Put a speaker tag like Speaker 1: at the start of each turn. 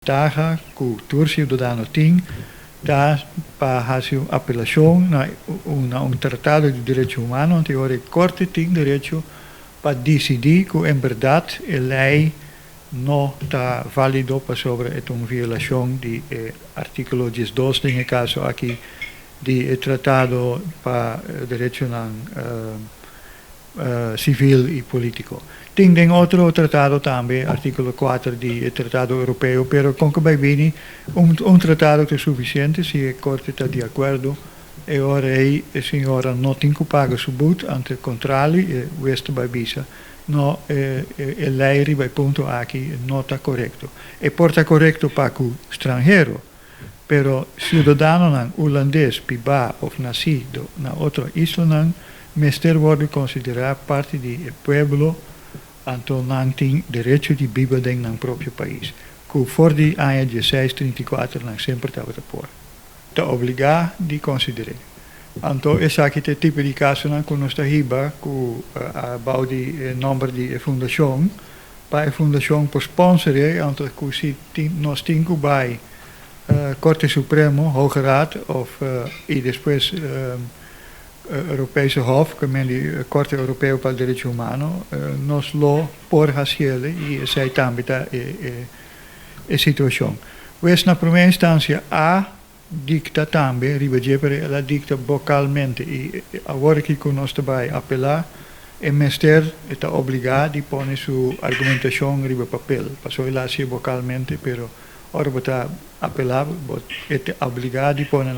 Speaker 1: Bentaha ku tur siudadano tin ta pa hasi un apelashon na un tratado di derecho humano, anto e korte tin derecho pa disidí ku en berdat e lei no ta válido pasobra e un violashon di artíkulo 12, den e kaso aki, di tratado pa derecho sivil i polítiko. Tin den otro tratado tambe, artíkulo 4 di tratado europeo, pero kon ku bai bini, un tratado ta sufisiente si e korte ta di akuerdo e ora ei e señora no tin ku paga su boete, anto kontrario, e hues ta bai bisa, no, e lei riba e punto aki no ta korekto. E por ta korekto pa ku stranhero, pero siudadanonan hulandes, bibá òf nasí na otro islanan, mester wòrdu konsiderá parti di pueblo, anto nan tin derecho di biba den nan propio pais. Ku for di aña 1634 nan semper tabata por. Ta obligá di konsiderá. Anto esaki ta e tipo di kasonan ku nos ta hiba ku bou di nòmber di fundashon, pa e fundashon por sponsor, anto ku si nos tin ku bai Korte Supremo, Hoge Raad of i despues Europese Hof, ku di Korte Europeo pa Derecho Humano, nos lo por hasié i esei tambe ta e situashon. Pues na promé instansia a dikta tambe, riba dje, pero el a dikta vokalmente i awor ku nos ta bai apelá, e mester ta obligá di pone su argumentashon riba papel. Pasobra el a hasi vokalmente, pero ora bo ta apelá, bo ta obligá di pone